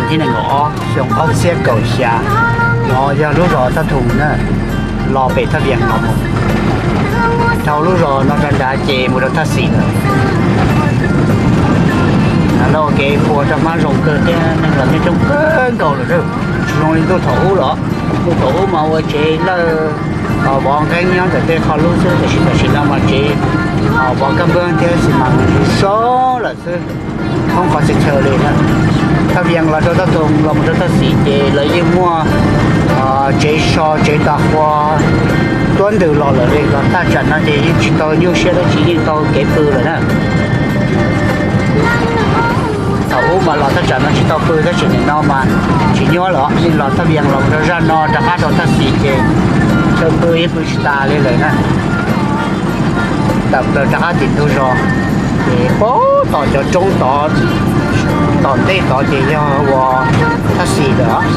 Thib nees nkaum ob xyoo ob txhiab kaum xya, no yog lub zos Thaj Thum na, los pem Thaj Vias no mus. Dhau lub zos no rau nrad ces mus rau Thaj Xis lawm. Lawv ua kev puag rau hmab zoo kawg thiab neeg los yeej coob kawg nkaus lawm. Tsis zoo li ntuj thaum ub los, ntuj thaum ub mas ua tsev lawj, vov nqeeb nyob ntawm tej qho lub xwb, tiam sis tam sim no mas tsev vov kab npab thiab xi mas zoo lawm xwb, thoob qhov txhia chaw li na. Thaj Vias los rau Thaj Thum los mus rau Thaj Xis ces lawv yeej muaj tsev so tsev tas qhua tuab ntws los lawm li, los thaj tsam no ces yeej tsis tau nyuaj siab dab tsi, yeej tau kev pw lawm na. Thaum ub mas los thaj tsam no tsis tau pw, tab sis nim no mas tsis nyuaj lawm, yeej los Thaj Vias los rau zaj no rov qab rau Thaj Xis ces chaw pw yeej pw tsis tas li lawm na. Tawm plaws rov qab tim ntug zos ces pab tom cov roob tod, tom ntej tod ces yog ua Thaj Xis lawm os.